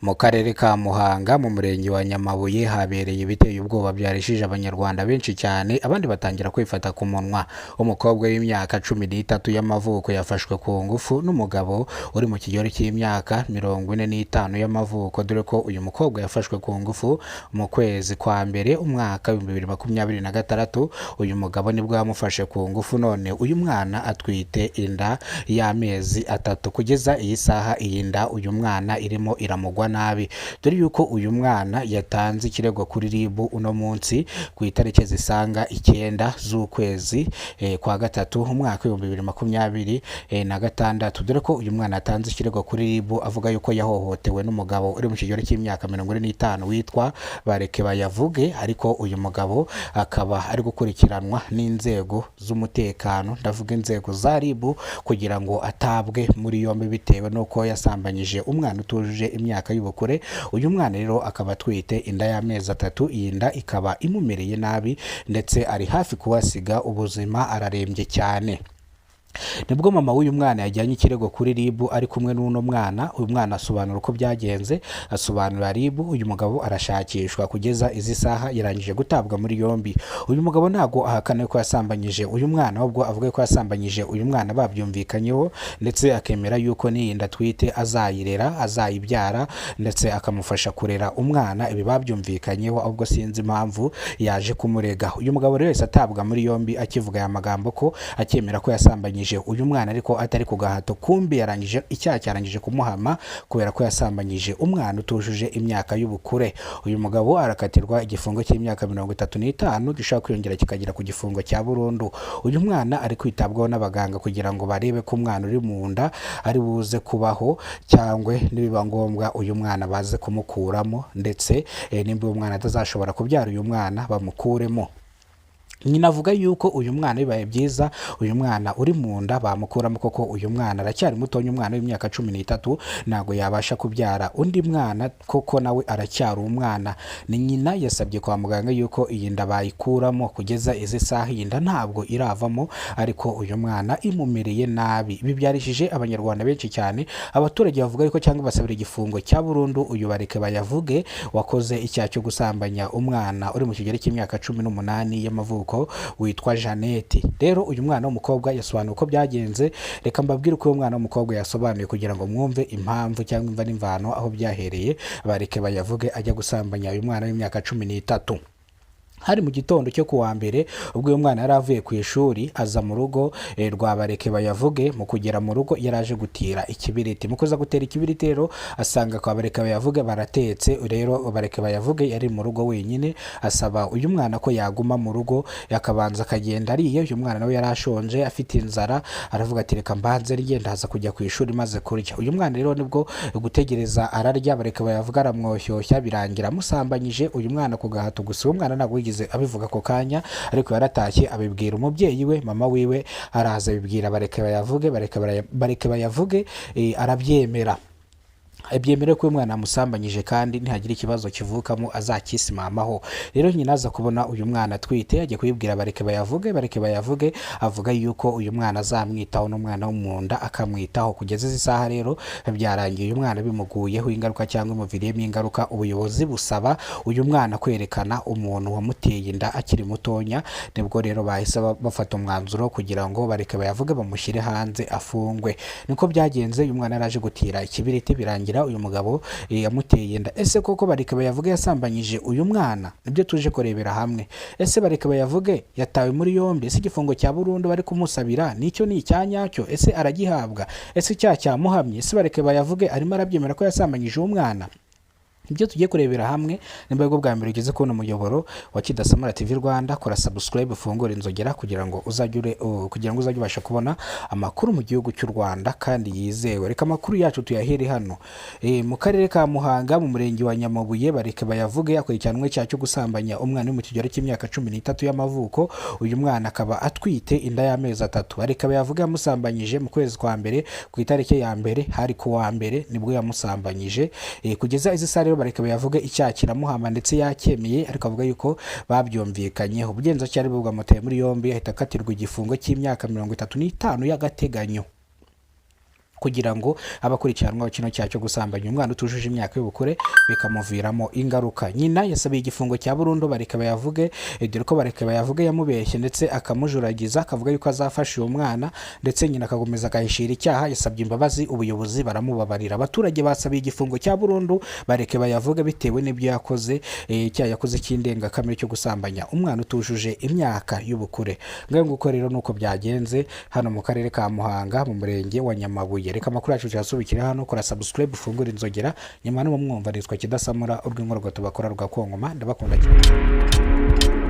Mu karere ka Muhanga mu murenge wa Nyamabuye habereye ibiteye ubwoba byarishije Abanyarwanda benshi cyane, abandi batangira kwifata ku munwa. Umukobwa w'imyaka 13 y'amavuko yafashwe ku ngufu n'umugabo uri mu kigero cy'imyaka 45 y'amavuko, dore ko uyu mukobwa yafashwe ku ngufu mu kwezi kwa mbere umwaka 2026. Uyu mugabo nibwo yamufashe ku ngufu, none uyu mwana atwite inda y'amezi 3. Kugeza iyi saha iyi nda uyu mwana irimo iramugwa nabi, dore yuko uyu mwana yatanze ikirego kuri RIB uno munsi ku itariki zisaga 9 z'ukwezi kwa gatatu umwaka 2026, dore ko uyu mwana yatanze ikirego kuri RIB avuga yuko yahohotewe n'umugabo uri mu kigero cy'imyaka 45 witwa Bareke Bayavuge, ariko uyu mugabo akaba ari gukurikiranwa n'inzego z'umutekano, ndavuga inzego za RIB, kugira ngo atabwe muri yombi bitewe n'uko yasambanyije umwana utujuje imyaka y'ubukure. Uyu mwana rero akaba atwite inda y'amezi 3, iyi nda ikaba imumereye nabi ndetse ari hafi kuhasiga ubuzima, ararembye cyane. Nibwo mama w'uyu mwana yajyanye ikirego kuri RIB ari kumwe n'uno mwana. Uyu mwana asobanura uko byagenze, asobanura RIB. Uyu mugabo arashakishwa, kugeza izi saha yarangije gutabwa muri yombi. Uyu mugabo ntabwo ahakana ko yasambanyije uyu mwana, ahubwo avuga ko yasambanyije uyu mwana babyumvikanyeho, ndetse akemera yuko n'iyi nda atwite azayirera, azayibyara, ndetse akamufasha kurera umwana. Ibi babyumvikanyeho, ahubwo sinzi impamvu yaje kumurega. Uyu mugabo rero wese atabwa muri yombi akivuga aya magambo ko akemera ko yasambanyije uyu mwana ariko atari ku gahato, kumbi yarangije icyaha cyarangije kumuhama kubera ko yasambanyije umwana utujuje imyaka y'ubukure. Uyu mugabo arakatirwa igifungo cy'imyaka 35 gishobora kwiyongera kikagera ku gifungo cya burundu. Uyu mwana ari kwitabwaho n'abaganga kugira ngo barebe ko umwana uri mu nda ari buze kubaho, cyangwa nibiba ngombwa uyu mwana baze kumukuramo, ndetse nimba uyu mwana atazashobora kubyara uyu mwana bamukuremo. Nyina avuga yuko uyu mwana bibaye byiza uyu mwana uri mu nda bamukuramo, koko uyu mwana aracyari mutonya, umwana w'imyaka 13 ntabwo yabasha kubyara undi mwana koko nawe aracyari umwana. Ni nyina yasabye kwa muganga yuko iyi nda bayikuramo. Kugeza izi saha iyi nda ntabwo iravamo, ariko uyu mwana imumereye nabi. Ibi byarishije Abanyarwanda benshi cyane. Abaturage bavuga yuko cyangwa basabira igifungo cya burundu uyu Bareke Bayavuge wakoze icyaha cyo gusambanya umwana uri mu kigero cy'imyaka 18 y'amavuko witwa Jeannette. Rero uyu mwana w'umukobwa yasobanuye uko byagenze. Reka mbabwire uko uyu mwana w'umukobwa yasobanuye kugira ngo mwumve impamvu cyangwa imva n'imvano aho byahereye Bareke Bayavuge ajya gusambanya uyu mwana w'imyaka 13. Hari mu gitondo cyo kuwa mbere ubwo uyu mwana yari avuye ku ishuri aza mu rugo rwa Bareke Bayavuge. Mu kugera mu rugo yari aje gutira ikibiriti. Mu kuza gutera ikibiriti rero asanga kwa Bareke Bayavuge baratetse. Rero Bareke Bayavuge yari mu rugo wenyine, asaba uyu mwana ko yaguma mu rugo yakabanza akagenda ariye. Uyu mwana nawe yari ashonje afite inzara, aravuga ati reka mbanze rye, ndaza kujya ku ishuri maze kurya. Uyu mwana rero nibwo gutegereza ararya, Bareke Bayavuge aramwoshyushya, birangira amusambanyije uyu mwana ku gahato. Gusa uyu mwana ntabwo yigeze abivuga ako kanya, ariko yaratashye abibwira umubyeyi we, mama wiwe araza abibwira Bareke Bayavuge. Bareke Bayavuge arabyemera, abyemere ko uyu mwana amusambanyije kandi nihagira ikibazo kivukamo azakisimamaho. Rero nyina aza kubona uyu mwana atwite ajya kubibwira Bareke Bayavuge. Bareke Bayavuge avuga yuko uyu mwana azamwitaho, n'umwana wo mu nda akamwitaho. Kugeza izi saha rero byarangiye uyu mwana bimuguyeho ingaruka cyangwa imuviriyemo ingaruka. Ubuyobozi busaba uyu mwana kwerekana umuntu wamuteye inda akiri mutonya. Nibwo rero bahise bafata umwanzuro kugira ngo Bareke Bayavuge bamushyire hanze afungwe. Niko byagenze, uyu mwana yaraje gutira ikibiriti birangira uyu mugabo yamuteye inda. Ese koko Bareke Bayavuge yasambanyije uyu mwana? Nibyo tuje kurebera hamwe. Ese Bareke Bayavuge yatawe muri yombi? Ese igifungo cya burundu bari kumusabira nicyo ni icya nyacyo? Ese aragihabwa? Ese icyaha cyamuhamye? Ese Bareke Bayavuge arimo arabyemera ko yasambanyije uwo mwana? Ibyo tugiye kurebera hamwe. Nimba aribwo bwa mbere ugeze kubona umuyoboro wa Kidasamara TV Rwanda, kora subscribe, ufungure inzogera kugira ngo uzajye ubasha kubona amakuru mu gihugu cy'u Rwanda kandi yizewe. Reka amakuru yacu tuyahere hano mu karere ka Muhanga mu murenge wa Nyamabuye. Bareke Bayavuge akurikiranwe icyaha cyo gusambanya umwana uri mu kigero cy'imyaka 13 y'amavuko. Uyu mwana akaba atwite inda y'amezi 3. Bareke Bayavuge yamusambanyije mu kwezi kwa mbere ku itariki ya mbere, hari ku wa mbere nibwo yamusambanyije. Kugeza izi saha rero Bareke Bayavuge icyaha kiramuhama ndetse yacyemeye, ariko avuga yuko babyumvikanyeho. Ubugenzacyaha bwamutaye muri yombi ahita akatirwa igifungo cy'imyaka 35 y'agateganyo. Kugira ngo abakurikiranwaho kino cyaha cyo gusambanya umwana utujuje imyaka y'ubukure bikamuviramo ingaruka. Nyina yasabiye igifungo cya burundu Bareke Bayavuge, dore ko Bareke Bayavuge yamubeshye ndetse akamujuragiza, akavuga yuko azafasha uwo mwana, ndetse nyina akakomeza agahishira icyaha. Yasabye imbabazi ubuyobozi baramubabarira. Abaturage basabiye igifungo cya burundu Bareke Bayavuge bitewe n'ibyo yakoze, icyaha yakoze cy'indengakamere cyo gusambanya umwana utujuje imyaka y'ubukure. Ngaho nguko rero nuko byagenze hano mu karere ka Muhanga, mu murenge wa Nyamabuye. Reka amakuru yacu tuyasubikire hano. Kora subscribe, ufungure inzogera. Nyuma n'umwumva nitwa Kidasamura urw'inkorogoto bakora rwa Kongoma. Ndabakunda cyane.